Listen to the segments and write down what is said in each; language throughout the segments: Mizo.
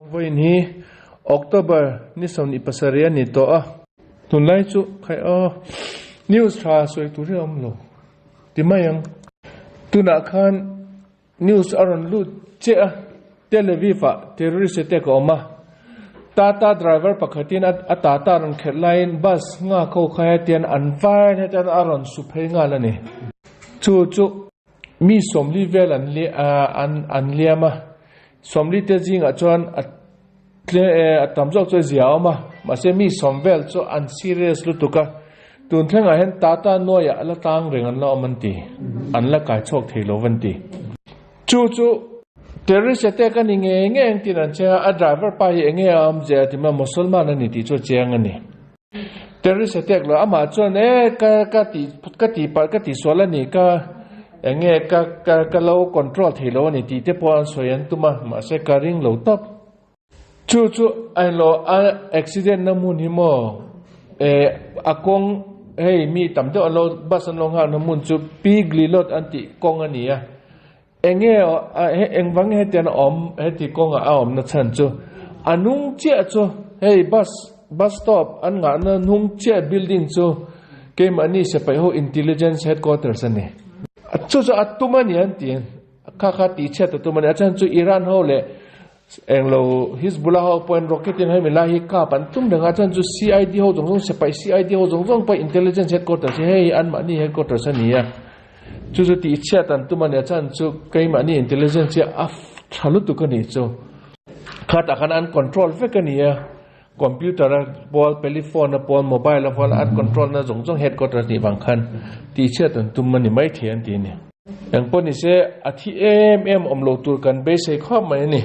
Vawiin hi October ni 27 a ni tawh a. Tunlai chu khai aw news tha sawi tur hi a awm lo ti mai ang. Tunah khan news a rawn lut che a, Tel Aviv ah terrorist attack a awm a, Tata driver pakhatin a Tata rawn khelh laiin bus nghak ho kha hetian an vain hetian a rawn su phei nghal a ni. Chu chu Mi 40 vel an an an liam a, 40 te zingah chuan a tle a tam zawk chu a zia a awm a, mahse mi 10 vel chu an serious lutuk a, tun thlengah hian Tata nuaiah a la tang reng an la awm an ti, an la kai chhuak thei lo an ti. Chu chu terrorist attack a ni ngei ngei ang tiin an chiang a, a driver pa hi enge a awm zia ti mai Mosolman a ni tih chu a chiang a ni. Terrorist attack lo amah chuan e ka ka tih ka tih palh ka tih sual a ni ka enge ka ka ka lo control thei lo a ni tih te pawh an sawi an tum a mahse ka ring lo tawp. Chu chu a lo a accident na hmun hi maw eh a kawng hei mi tam deuh an lo bus an lo nghak na hmun chu Pi Glilot an tih kawng a ni a enge engvang nge hetiang a awm heti kawngah a awmna chhan chu a hnung chiah chu hei bus bus stop an ngahna hnung chiah building chu keimahni sipai ho intelligence headquarters a ni chu chu a tum a ni an ti kha kha tih chhiat a tum a ni a chhan chu Iran ho leh englo Hizbullah ho pawhin rocket in hemi lai hi kap an tum reng a chhan chu CID ho zawng zawng sipai CID ho zawng zawng pawh intelligence headquarters hi hei anmahni headquarters a ni a. Chu chu tih chhiat an tum a nia chuan chu keimahni intelligence hi a tha lutuk a nih chu. Khatah khan an control vek a ni a, computer a pawl, telephone a pawl, mobile a pawl an control na zawng zawng headquarters nih vang khan tih chhiat an tum a ni maithei an ti a ni. Engpawh ni se a thi em em awm lo tur kan beisei khawp mai a ni.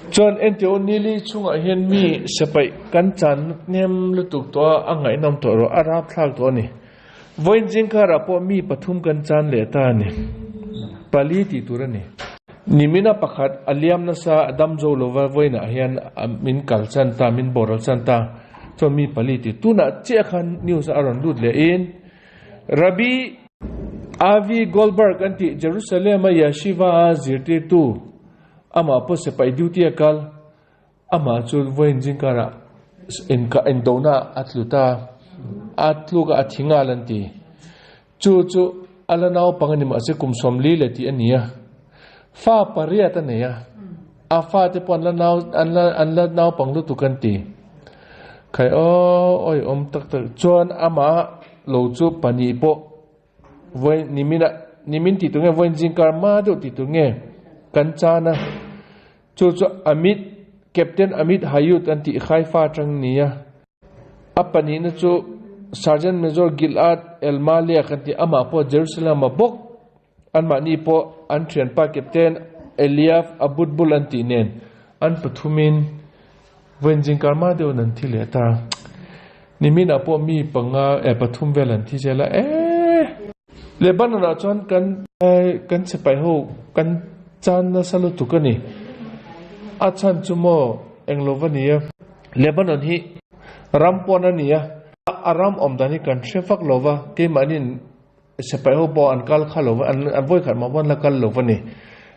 Chuan entir u Nili chungah hian mi sepaih kan chan hnem lutuk tawh a, a ngaihnawm tawh erawh a rapthlak tawh a ni. Vawiin zingkarah pawh mi pathum kan chan leh ta a ni. Pali tih tur a ni. Nimina pakhat a liam nasa a dam zo lova vawiinah hian min kal chan ta, min boral chan ta. Chuan mi pali tih tunah chiah khan news a rawn lut leh in Rabbi Avi Goldberg an tih Jerusalem-a Yeshiva-a zirtirtu Amah pawh sipai duty a kal, amah chu vawiin zingkarah inkah indona a tlu ta, a tluk a a thi nghal an ti. Chu chu a la naupang a ni mahse kum 40 leh tih a ni a, fa pariat a nei a, a fate pawh an la nau an la an la naupang lutuk an ti. Khai aw awi awm tak tak chuan amah lo chu pahnih pawh Vawiin niminah nimin tih tur nge vawiin zingkar hma deuh tih tur nge kan chan a, chu chu Amit Captain Amit Hayut an tih Haifa atang ni a, a pahnihna chu Sergeant Major Gilad Elmaliach an tih amah pawh Jerusalem a bawk anmahni pawh an thianpa Captain Eliav Abutbul an tih nen an pathumin Vawiin zingkar hma deuhin an thi leh ta. Niminah pawh mi panga eh pathum vel an thi zel a eh! Lebanon ah chuan kan kan sipai ho kan chan nasa lutuk a ni. A chhan chu maw eng lo va ni a. Lebanon hi ram pawn a ni a, a ram awm dan hi kan hre vak lo va, keimahniin Sipai ho pawh an kal kha lo va, an vawi khat mah pawh an la kal lo va ni.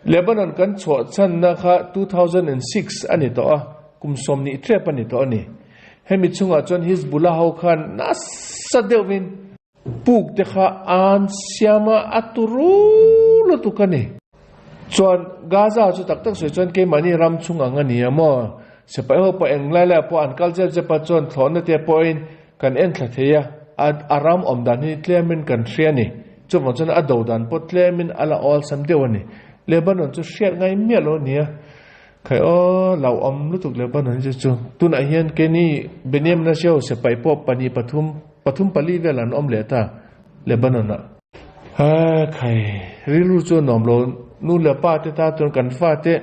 Lebanon kan chhuah chhanna kha 2006 a ni tawh a, kum 20 tep a ni tawh a ni. Hemi chungah chuan Hizbullah ho khan nasa deuhvin puk te kha an siam a, a turu lutuk a ni. Chuan Gaza chu tak tak sawi chuan keimahni ram chung ang a ni a maw? Sipai ho pawh eng lai laiah pawh an kal zep zep a, chuan thlawhna te pawhin Kan en thla thei a, a a ram awm dan hi tlemin kan hria a ni. Chuvang chuan a do dan pawh tlemin a la awlsam deuh a ni. Lebanon chu hriat ngai miah lo a ni a. Khai aw, lo awm lutuk Lebanon hi chu chu. Tunah hian keini Beniam Nashio sipai pawh pahnih pathum, pathum pali vel an awm leh ta Lebanon ah. Ha khai, rilru chu a nuam lo. Nu leh pa te ta chuan kan fate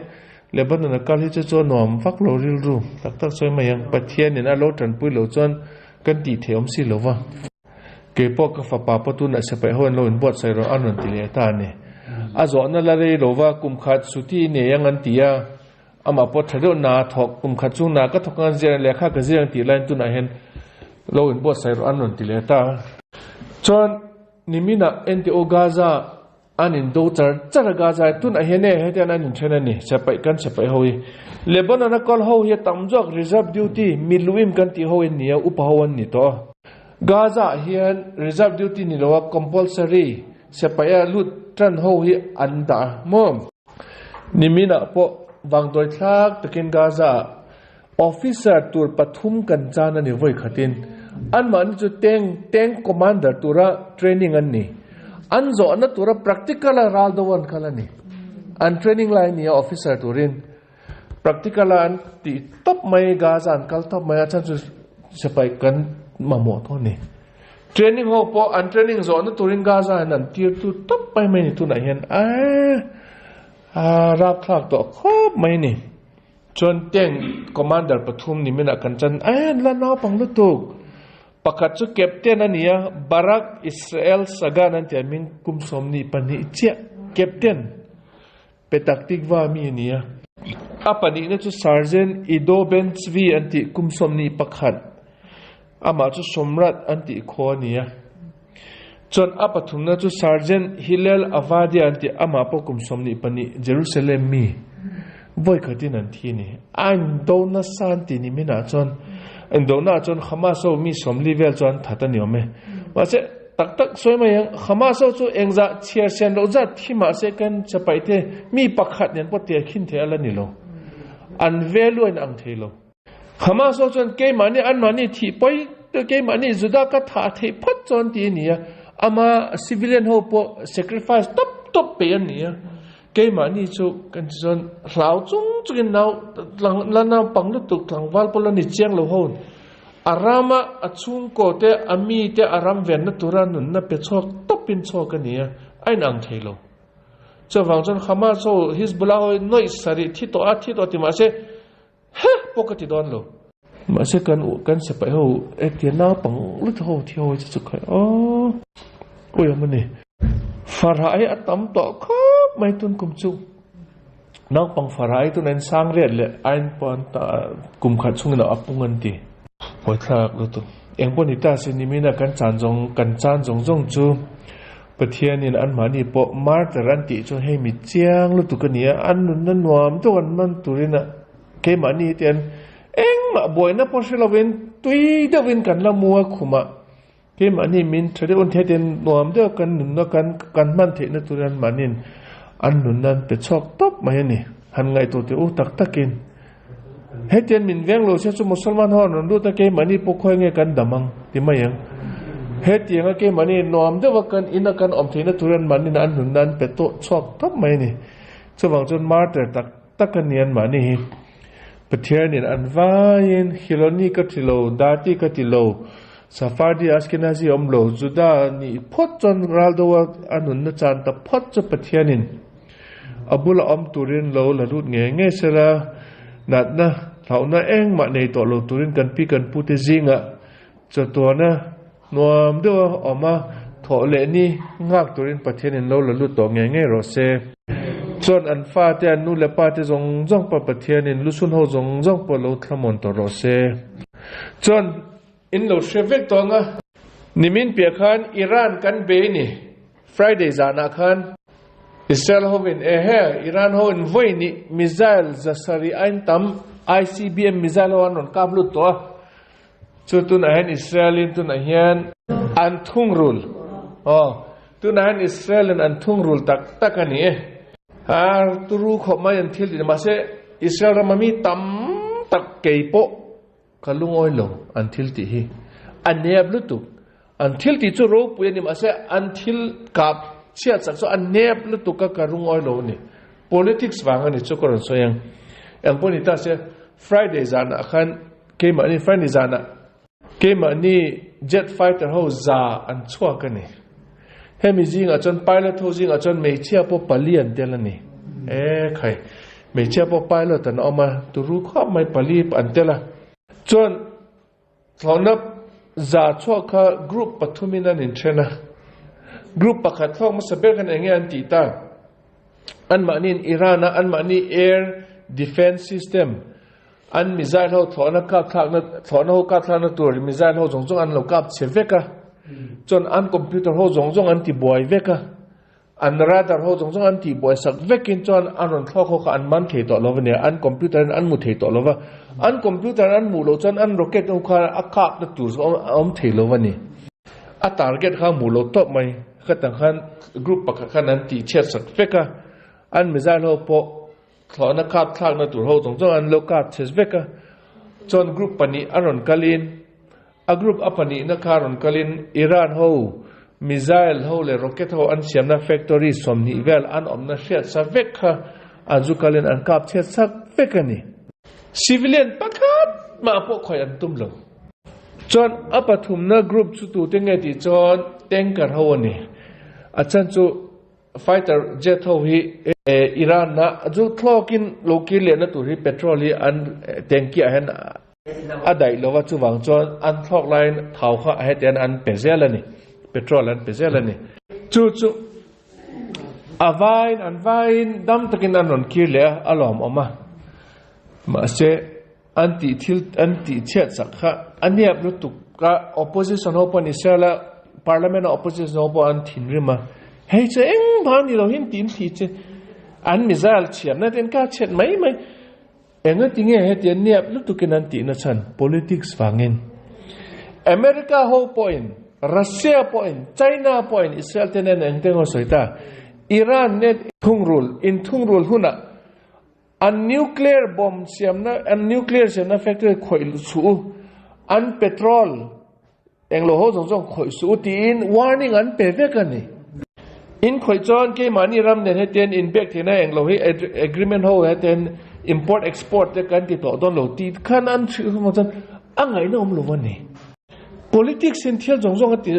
Lebanon a kal hi chu chu a nuam vak lo rilru tak tak sawi mai ang. Pathianin a lo tanpui lo chuan kan tih theih awm si lo va. Kei pawh ka fapa pawh tunah sipai ho an lo inbuatsaih rawh a rawn ti leh ta a ni. A zawhna la rei lo va, kum khat suti nei ang an ti a, amah pawh tha deuh na thawk, kum khat chung na ka thawk ang zir ang lehkha ka zir ang tih laiin tunah hian lo inbuatsaih rawh an rawn ti leh ta. Chuan niminah NTO Gaza. An indo char char a Gaza hi tunah hian e hetian an inthen a ni sipaih kan sipaih ho hi Lebanon a kal ho hi a tam zawk reserve duty miluim kan tih ho hi an ni a upa ho an ni tawh a Gaza ah hian reserve duty ni lo a compulsory sipaih a lut tan ho hi an dah a maw nimin ah pawh vangdawi thlak takin Gaza ah Officer tur pathum kan chan a ni vawi khatin anmahni chu tank tank commander tura training an ni. An zawhna tura practical a ral do an kal a ni. An training lai a ni a officer turin practical a an tih tawp mai Gaza an kal tawp mai a chhan chu sipai kan mamawh tawh a ni. Training ho pawh an training zawhna turin Gaza hian an tir tu tawp mai mai a ni tunah hian aaa rapthlak tawh khawp mai a ni. Chuan tank commander pathum ni minah kan chan en la naupang lutuk. Pakhat chu captain a ni a, Barak Israel Sagan an tih a hming kum 22 chiah captain Petah Tikva mi a ni a. A pahnihna chu Sergeant Ido Ben Tzvi an tih kum 21, amah chu Somrat an tih khua a ni a. Chuan a pathumna chu Sergeant Hillel Avadia an tih amah pawh kum 22 Jerusalem mi vawikhatin an thi a ni. A indo nasa an tih ni minah chuan indona ah chuan Hamas ho mi 40 vel chuan an that a ni awm e. Mahse tak tak sawi mai ang Hamas ho chu engzah chhiar sian loh zat thi mahse kan chapaih te mi pakhat nen pawh tel khin thei a la ni lo. An value a inang thei lo. Hamas ho chuan keimahni anmahni thih pawi keimahni Juda ka thah theih phawt chuan ti a ni a, ama civilian ho pawh sacrifice tawp tawp peih a ni a, keimahni chu kan ti chuan hlau chung chungin nau la naupang lutuk tlangval pawh la ni chiang lo ho a rama a chhungkaw te a mi te a ram venna tura nunna pe chhuak tawpin chhuak a ni a, a inang thei lo. Chuvang chuan Hamas ho Hizbullah ho hi nawih sarih thi tawh a thi tawh ti mahse He! Pawh ka ti dawn lo. Mahse kan kan sipai ho hetia naupang lut ho thi ho hi chu chu khai aw ui awm a ni. Farah hi a tam tawh khawp mai tun kum chu. Naupang farah hi tunah in sang riat leh ain pawh an ta kum khat chhungin a pung an ti. Hawithlak lutuk. Eng pawh ni ta se nimina kan chan zawng kan chan zawng zawng chu Pathianin anmahni pawh martyr an tih chuan hei mi chiang lutuk a ni a, an nunna nuam deuh an man turin a keimahni te an engmah buaina pawh hre lovin tui deuhin kan la mu a khumah keimahni min tha deuh an thei nuam deuh kan nunna kan kan hman theihna turin anmahniin an nunna an pe chhuak tawp mai a ni. Han ngaihtuah teh u tak takin Hetiang min veng lo sia chu Musalman ho an rawn lut a, keimahni pawh khawi nge kan dam ang ti mai ang. Hetianga keimahni nuam deuh a kan in a kan awm theihna tur hian mahni an nunna an pe tawh chhuak tawp mai a ni. Chuvang chuan martyr tak tak a ni an mahni hi. Pathianin an vaiin Hiloni ka ti lo, Dati ka ti lo, Sephardi Ashkenazi awm lo, Juda nih phawt chuan ral deuh a a nunna chan ta phawt chu Pathianin A bula awm turin lo la lut ngei ngei sela, natna hlauhna engmah nei tawh lo turin kan pi kan pute zingah chatuana nuam deuha awm a thawh leh ni nghak turin Pathianin lo la lut tawh ngei ngei rawh se. Chuan an fate, an nu leh pate zawng zawng pawh Pathianin lusun ho zawng zawng pawh lo thlamuan tawh rawh se. Chuan in lo hre vek tawh ang a. Nimin piah khan Iran kan bei ni. Friday zanah khan Israel hovin ehe Iran ho in vawi nih missile 700 ain tam ICBM missile ho an rawn kap lut tawh a, chu tunah hian Israel in tunah hian an thungrul aw tunah hian Israel in an thungrul tak tak a ni e. A turu khawp mai an thil tih mahse Israel rama mi tam tak kei pawh Ka lungawi lo, an thil tih hi a nep lutuk. An thil tih chu ropui a ni mahse an thil kap chhiat chak chu a nep lutuk a ka lungawi lo a ni. Politics vang a ni chu ka rawn sawi ang. Eng pawh ni ta se Friday zanah khan keimahni Friday zanah keimahni jet fighter ho za an chhuak a ni. Hemi zingah chuan pilot ho zingah chuan hmeichhia pawh pali an tel a ni. E khai, hmeichhia pawh pilot an awm a, turu khawp mai pali an tel a. Chuan thlawhna za chhuak kha group pathumin an inthen a. Group pakhat thlawk hmasa ber khan eng nge an tih ta? Anmahniin Iran-a anmahni air defence system An missile ho thlawhna kap thlakna thlawhna ho kap thlakna tur missile ho zawng zawng an lo kap chhe vek a, chuan an computer ho zawng zawng an ti buai vek a. An radar ho zawng zawng an tih buaisak vekin chuan an rawn thlawk ho kha an man thei tawh lo a nia, an computer in an hmu thei tawh lo va, an computer an hmuh loh chuan an rocket ho kha a kapna tur chu a awm thei lo a ni. A target kha a hmuh loh tawp mai, khatang khan group pakhat khan an tih chhiatsak vek a, an missile ho pawh thlawhna kap thlakna tur ho zawng zawng an lo kap chhe vek a, chuan group pahnih a rawn kalin A group a pahnihna kha rawn kalin Iran ho missile ho leh rocket ho an siamna factory 20 vel an awmna hriat sa vek kha an zu kalin an kap chhiat sak vek a ni. Civilian pakhat mah pawh khawih an tum lo. Chuan a pathumna group chu tute nge tih chuan tanker ho a ni. A chhan chu Fighter jet ho hi Iran ah zu thlawkin lo kir lehna tur hi petrol hi an tanky ah hian a daih lova chuvang chuan an thlawk laiin thau kha a hetiang an pe zel a ni, petrol an pe zel a ni. Chu chu a vaiin an vaiin dam takin an rawn kir leh a, a lawmawm a. Mahse an tih thil an tih chhiat sak kha a niap lutuk a, opposition ho pawh ni se la parliament a opposition ho pawh an thinrim a, hei chu engmah a ni lo hin tiin thli che an missile chhiatna te an kar chhiat mai mai, engati nge heti an niap lutukin an tihna chhan politics vangin America ho pawhin Russia pawhin China pawhin Israel te nen engte ngaw sawi ta Iran nen thungrul inthungrul hunah An nuclear bomb siamna, an nuclear siamna factory khawih suh u, an petrol englo ho zawng zawng khawih suh u tiin warning an pe vek a ni. In khawih chuan keimahni ram nen hetian inpek theihna englo hi agreement ho hetian import export te kan ti tawh dawn lo tih khan an hrilh hlawm ang chuan a ngaihna awm lo a ni. Politics in thil zawng zawng a ti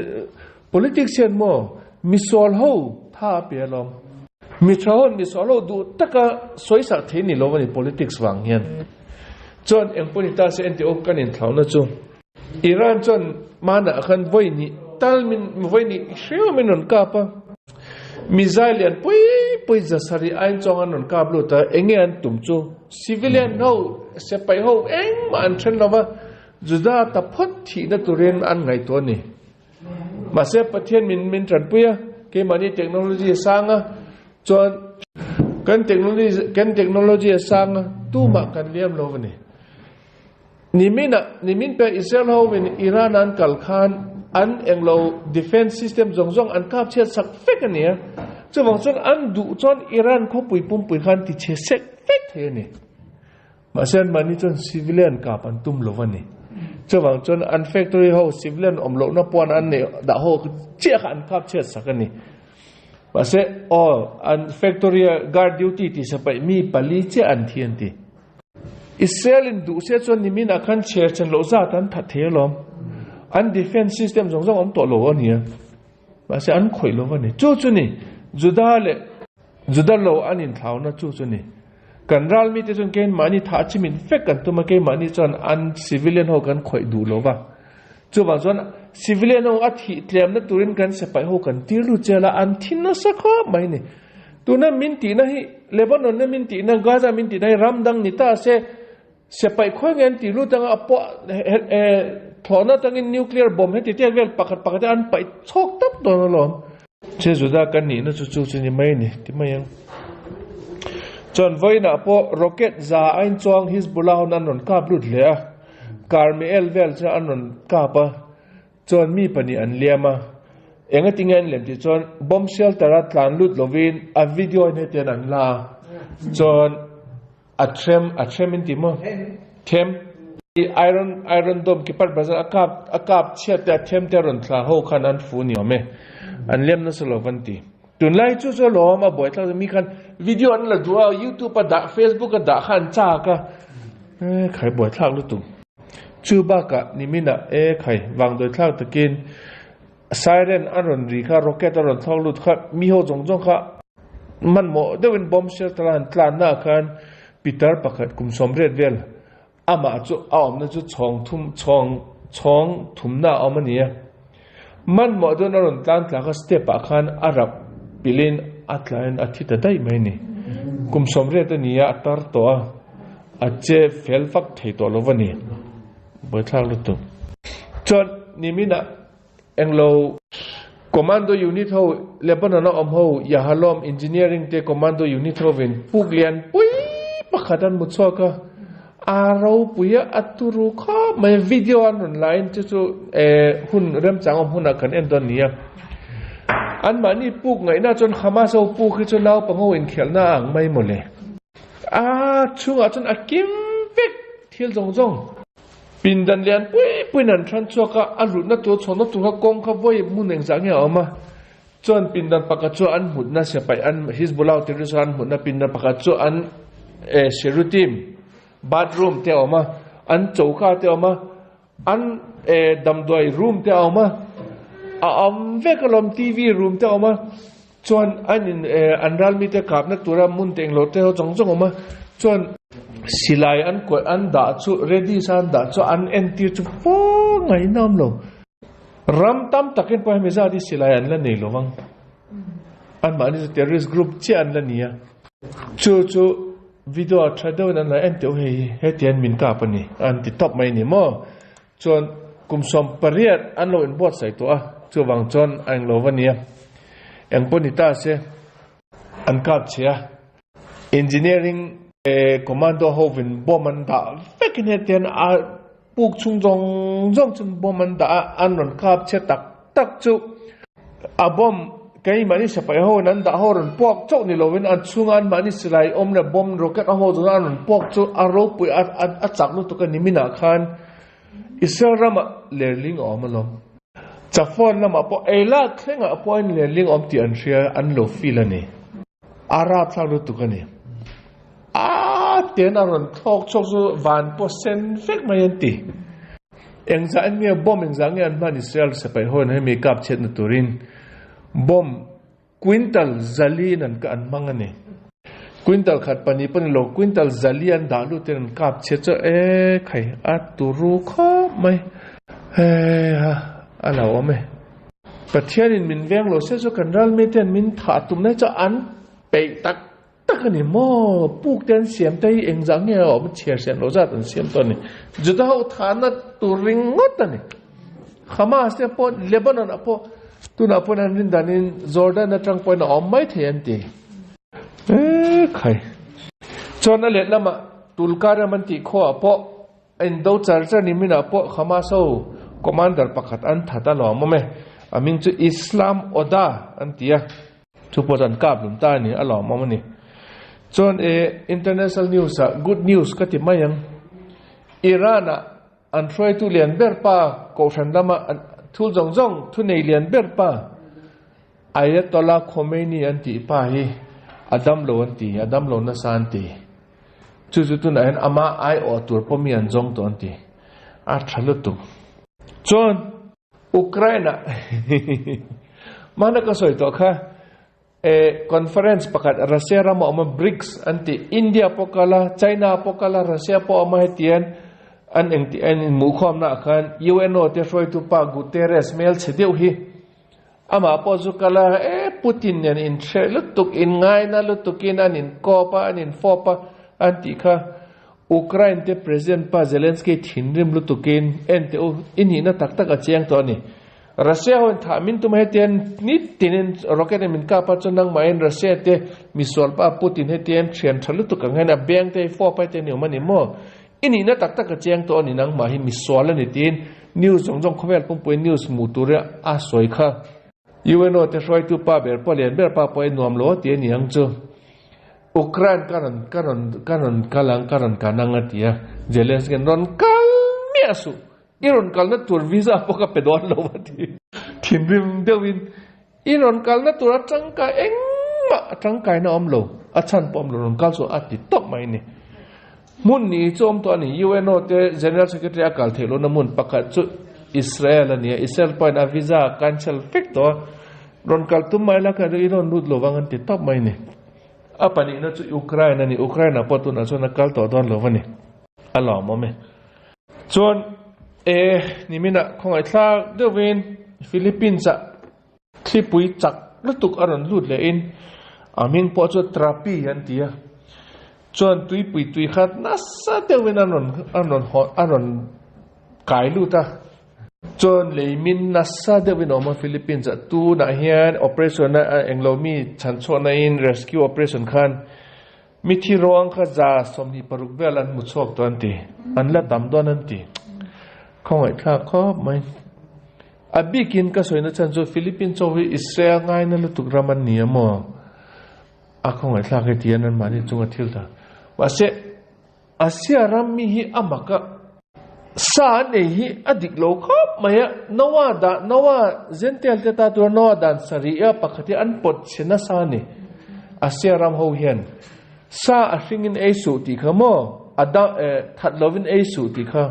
Politics hian maw misual ho tha a pe alawm. Mi tha ho misual ho duh taka sawisak thei ni lo a ni politics vang hian. Chuan engpawh ni ta se entih aw kan inthlauna chu. Iran chuan hmanah khan vawi hnih tal min vawi hnih hreu min rawn kap a. Missile lian pui pui zasarih aiin chuang an rawn kap lut a, enge an tum chu civilian ho sipai ho engmah an then lova Juda ta phawt thihna turin an ngaihtuah a ni. Mahse Pathian min min tanpui a, keimahni technology a sang a, chuan kan technology kan technology a sang a, tumah kan liam lo a ni. Niminah nimin pek Israel ho in Iran an kal khan an englo defense system zawng zawng an kap chhiat sak vek a ni a, chuvang chuan an duh chuan Iran khawpui pumpui khan ti chhe sek vek thei a ni. Mahse anmahni chuan civilian kap an tum lo a ni. Chuvang chuan an factory ho civilian awm lohna puan an neih dah ho chiah kha an kap chhiat sak a ni. Mahse aw an factory a guard duty tih sa paih mi pali chiah an thi an ti. Israel in duh se chuan nimin ah khan chher chen loh zat an that thei alawm. An defence system zawng zawng awm tawh lo a nia. Mahse an khawih lo a ni. Chu chu ni Juda leh Juda lo an inthlauna chu chu ni. Kan ral mite chuan keimahni thah chi min fek kan tum a, keimahni chuan an civilian ho kan khawih duh lo va. Chuvang chuan civilian ho a thih tlemna turin kan sipai ho kan tir lut zel a, an thi nasa khawp mai ni. Tuna min tihna hi Lebanon na min tihna, Gaza min tihna hi ram dang ni ta se, sipai khawi nge an tih lut anga a pawh thlawhna atangin nuclear bomb heti te vel pakhat pakhat te an paih chhawk tap dawn alawm. Che Juda kan nihna chu chu chu ni mai a ni ti mai ang. Chuan vawiinah pawh rocket za ain chuang Hizbullah hun an rawn kap lut hle a, Karmiel vel chu an rawn kap a, chuan mi pahnih an liam a. Engati nge an liam tih chuan bomb shelter a tlan lut lovin a video in hetian an la a, chuan A them, a them in ti maw? Them. Iron, Iron Dome Kipat Bazar a kap, a kap chhiat te a them te a rawn thla ho khan an fu ni awm e. An lem nasa lo van ti. Tunlai chu chu alawm a buai thlak mi khan video an la duh a, YouTube a dah, Facebook a dah kha an chak a. E khai buai thlak lutuk. Chu bakah niminah e khai vangdawi thlak takin Siren a rawn ri kha, rocket a rawn thlawk lut kha, mi ho zawng zawng kha hmanhmawh deuhin bomb shelter a han tlanna ah khan pitar pakhat kum 80 vel amah chu a awmna chu chhawng thum chhawng chhawng thumna a awm a ni a. Hmanhmawh deuhin a rawn tlan tla kha step ah khan a rap pilhin a tlain a thi ta daih mai a ni. Kum 80 a ni a, a tar tawh a, a che fel fak thei tawh lo va ni. Buaithlak lutuk. Chuan niminah englo. Commando unit ho Lebanon a awm ho Yahalom Engineering te commando unit hovin puk lian pui pakhat an hmu chhuak a, a ropui a, a turu khawp mai. Video an rawn la in chu chu hun remchang awm hunah kan en dawn nia. Anmahni puk ngaihna chuan Hamas ho puk hi chu naupang ho inkhelhna a ang mai mawle. A chhungah chuan a kim vek thil zawng zawng. Pindan lian pui puiin an hran chhuak a, a lutna tur chhawnna tur kha kawng kha vawi hmun engzah nge a awm a, chuan pindan pakhat chu an hmutna siapaih an Hizbullah terrorist an hmutna pindan pakhat chu an Sherutim bathroom te a awm a, an choka te a awm a, an damdawi room te a awm a, a awm vek alawm TV room te a awm a, Chuan an in an ral mite kapna tura hmun te englo te ho zawng zawng awm a, chuan silai an kuah an dah chu ready sa an dah chu an entir chu fo ngaihna awm lo. Ram tam takin pawh hemi zat hi silai an la nei lo vang. Anmahni chu terrorist group chiah an la ni a. Chu chu video a tha deuhin an la en teuh hei hi hetiang min kap a ni an ti tawp mai a ni maw. Chuan kum 18 an lo inbuatsaih tawh a, chuvang chuan a englo va nia. Engpawh ni ta se, an kap che a. Engineering commando hovin bomb an dah vekin hetian a puk chhung zawng zawng chuan bomb an dah a, an rawn kap che tak tak chu a bomb keimahni sipai hoin an dah ho rawn puak chauh ni lovin an chhunga anmahni silai awm leh bomb rocket a ho zawng an rawn puak chu a ropui a chak lutuk a ni minah khan Israel ramah lerling a awm alawm. Chafon lamah pawh Eilat thlengah pawhin lerling a awm tih an hria an lo feel a ni. A rapthlak lutuk a ni. A ten a rawn thlawk chhuak chu van pawh sen vek mai an ti. Engzah in nge bomb engzah nge an hman Israel sipai ho in hemi kap chhiatna turin bomb quintal zali in an an hmang a ni. Quintal khat pahnih pawh ni lo quintal zali an dah lut in an kap chhiat chu e khai a turu khawp mai heiha a lo awm e. Pathian in min veng lo se chu kan ral mi ten min thah tum lai chu an peih tak Tak a ni maw? Puk te an siam te hi engzah nge a awm chhiar siam lo zat an siam tawh a ni. Juda ho thahna tur ringawt a ni. Hamas te pawh Lebanon ah pawh tunah pawhin an rin danin Jordan atang pawhin a awm mai thei an ti. E khai. Chuan a let lamah Tulkarem an tih khuaah pawh a indo char char ni minah pawh Hamas ho commander pakhat an that a lawm awm e. A hming chu Islam Oda an ti a. Chu pawh chu an kap lum ta a ni, a lawmawm a ni. Chuan e international news ah good news ka ti mai ang. Iran ah an hruaitu lian ber pa kohhran lama thul zawng zawng thunei lian ber pa Ayatollah Khomeini an tih pa hi a damlo an ti, a damlo nasa an ti. Chu chu tunah hian ama aiawh tur pawh mi an zawng tawh an ti. A tha lutuk. Chuan Ukraine-ah hmana ka sawi tawh kha e conference pakhat Russia rama awm a BRICS an tih India pawh kal a China pawh kal a Russia pawh awm a hetian an engti an inhmuhkhawmna ah khan UNO te hruaitu pa Guterres hmel chhe deuh hi amah pawh chu kal a e Putin nen inhreh lutuk inngaina lutukin an inkawp a an infawp a an tih kha Ukraine te President pa Zelensky thinrim lutukin en teh u, i nihna tak tak a chiang tawh a ni. Russia ho in thah min tum a hetian nitinin rocket in min kap a chuan nangmahin Russia te misual pa Putin hetian thian tha lutuk ang hian a beng te hi fawp a hetian i awm a ni maw? I nihna tak tak a chiang tawh a ni nangmah hi misual a ni tiin news zawng zawng khawvel pumpui news hmuh tur a sawi kha. UNO te hruaitu pa ber pawh lian ber pa pawh i nuam lo a ti a ni ang chu. Ukraine ka rawn ka rawn ka rawn kal ang ka rawn kan ang a ti a, Zelensky an rawn kal miah suh, i rawn kalna tur visa pawh ka pe dawn lo a ti. Thinrim deuhin i rawn kalna tur a tangkai engmah a tangkaina a awm lo, a chhan pawh a awm lo rawn kal suh a ti tawp mai a ni. Hmun ni chu awm tawh a ni, UNO te General Secretary a kal theih lohna hmun pakhat chu Israel a ni a, Israel pawhin a visa a cancel vek tawh a, rawn kal tum mai la kha i rawn lut lo vang an ti tawp mai a ni. A pahnihna chu Ukraine a ni, Ukraine ah pawh tunah chuan a kal tawh dawn lo a ni, a lawmawm e. Chuan e niminah khawngaihthlak deuhin Philippines ah thlipui chak lutuk a rawn lut lehin a hming pawh chu Trapi an ti a, chuan tuipui tui kha nasa deuhin an rawn an rawn haw an rawn kai lut a. Chuan leimin nasa deuhin a awm a Philippines ah tunah hian operation a englo mi chhanchhuahna in rescue operation khan mithi ruang kha 26 vel an hmu chhuak tawh an ti an la tam dawn an ti khawngaihthlak khawp mai. A bikin ka sawina chhan chu Philippines ho hi Israel ngaina lutuk ram an ni a maw a khawngaihthlak heti hian anmahni chunga thil ta mahse Asia ram mi hi a mak a, sa an ei hi a dik lo khawp mai a, Noah dah Noah Gentile te ta tura Noah dan sarih a pakhat hi an pawt chhe nasa a ni. Asia ram ho hian sa a hringin ei suh tih kha maw a da eh that lovin ei suh tih kha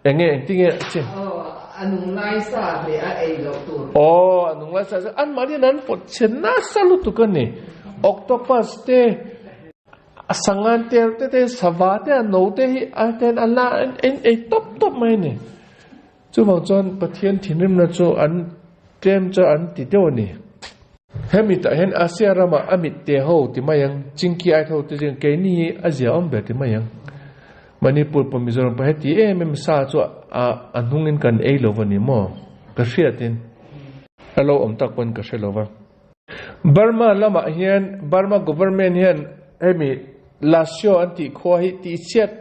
enge engtinge a che. Aw a nung lai sa hle a ei loh tur. Aw a nung lai sa anmahni hian an pawt chhe nasa lutuk a ni. Octopus te. A sangan tel te te sava te a no te hi a ten an la an en ei tawp tawp mai a ni. Chuvang chuan Pathian thinrimna chu an tlem chu an ti deuh a ni. Hemi tah hian Asia ramah a mit te ho ti mai ang, Chinki ai tho te zing keini hi a zia awm ber ti mai ang. Manipur pawh Mizoram pawh heti em em sa chu a a hnungin kan ei lo va ni maw? Ka hriatin a lo awm tak pawn ka hre lo va. Burma lamah hian Burma government hian hemi Lasio an tih khua hi tihchhiat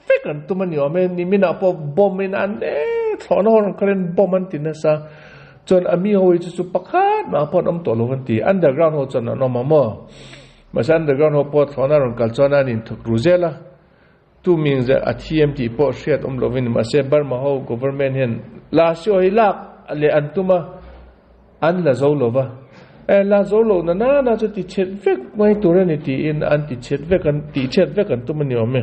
vek an tum a ni awm e, niminah pawh bomb in an e thlawhna ho rawn khalin bomb an ti nasa chuan a mi ho hi chu chu pakhat mah pawh an awm tawh lo an ti, underground ho chuan an awm a maw mahse underground ho pawh thlawhna rawn kal chuan an inthawk ru zel a, tu ming zet a thi em tih pawh hriat awm lovin mahse Burma ho government hian Lasio hi lak leh an tum a, an la zo lo va, e la zo lo na na na chu ti chhet vek mai tur a ni tiin an ti chhet vek an tih chhiat vek an tum a ni awm e.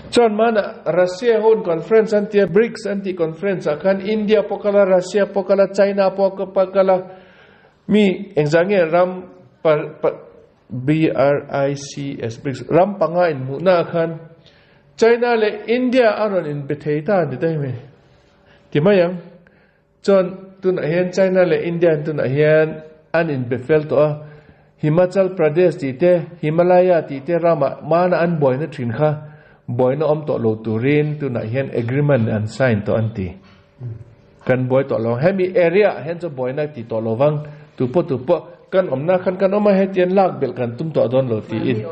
Chuan hmanah Russia ho in conference an tia BRICS an tih conference ah khan India pawh kal a Russia pawh kal a China pawh kal a mi engzah nge ram pa pa BRICS BRICS ram panga inhmuhna ah khan China leh India a rawn inbe thei ta a ni daih mai ti mai ang. Chuan tunah hian China leh India in tunah hian an inbe fel tawh a, Himachal Pradesh tih te, Himalaya tih te ramah mana an buaina thin kha buaina awm tawh lo turin tunah hian agreement an sign tawh an ti. Kan buai tawh lo ang. Hemi area ah hian chu buaina ti tawh lo vang, tupawh tupawh kan awmna khan kan awm a, hetiang lak belh kan tum tawh dawn lo tiin.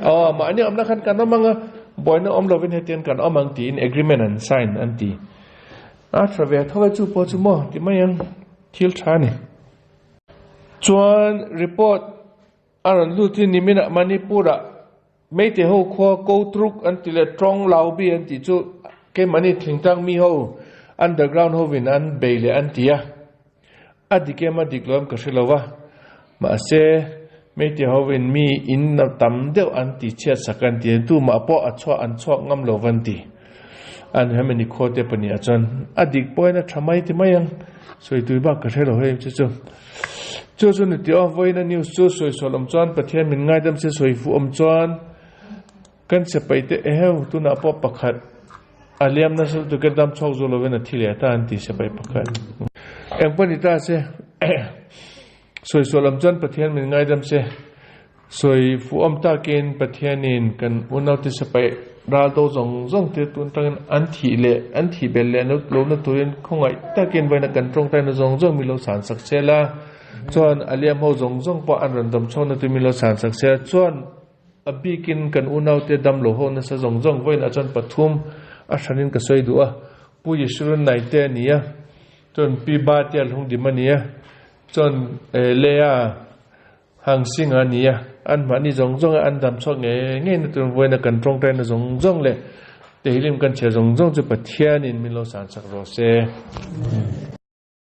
Aw, mahni awmna khan kan awm ang a, buaina awm lovin hetiang kan awm ang tiin agreement an sign an ti. A tha ve tho e chu pawh chu maw ti mai ang thil tha a ni. Chuan report a rawn lut hi niminah Manipur ah Meitei ho khua Kotruk an ti leh Tawng Laubi an tih chu keimahni thingtlang mi ho underground hovin an bei leh an ti a. A dik em a dik lo em ka hre lo va mahse Meitei hovin mi in tam deuh an ti chhiat sak an ti a tumah pawh a chhuah an chhuak ngam lo va an ti. An hemi ni khaw te pahnih ah chuan a dik pawhin a tha mai ti mai ang sawi tui bak ka hre lo hei chu chu. Chu chu ni tih aw vawiin a news chu sawi sual awm chuan Pathian min ngaidam se sawi fuh awm chuan kan che paih te eheu tunah pawh pakhat a liam nasa lutuk e dam chhuak zawh lovin a thi leh ta an ti se paih pakhat. Engpawh ni ta se sawi sual awm chuan Pathian min ngaidam se. Sawi fuh awm takin Pathianin kan unaute sipai ral do zawng zawng te tun tangin an thih leh an thih belh leh lohna turin khawngaih takin vawiina kan tawngtaina zawng zawng min lo chhan sak sel a, chuan a liam ho zawng zawng pawh an rawn dam chhuakna tur min lo chhan sak sel a, chuan a bikin kan unaute dam lo ho nasa zawng zawng vawiinah chuan pathum a hranin ka sawi duh a, Pu Yeshurun Naite a ni a, chuan Pi Bhatia Lhungdim a ni a, chuan Leah Hang sing a nia, an mahni zawng zawng a an dam chhuak ngei ngei na tur vawiina kan tawngtaina zawng zawng leh Tehillim kan chhiar zawng zawng chu Pathianin min lo san sak rawh se.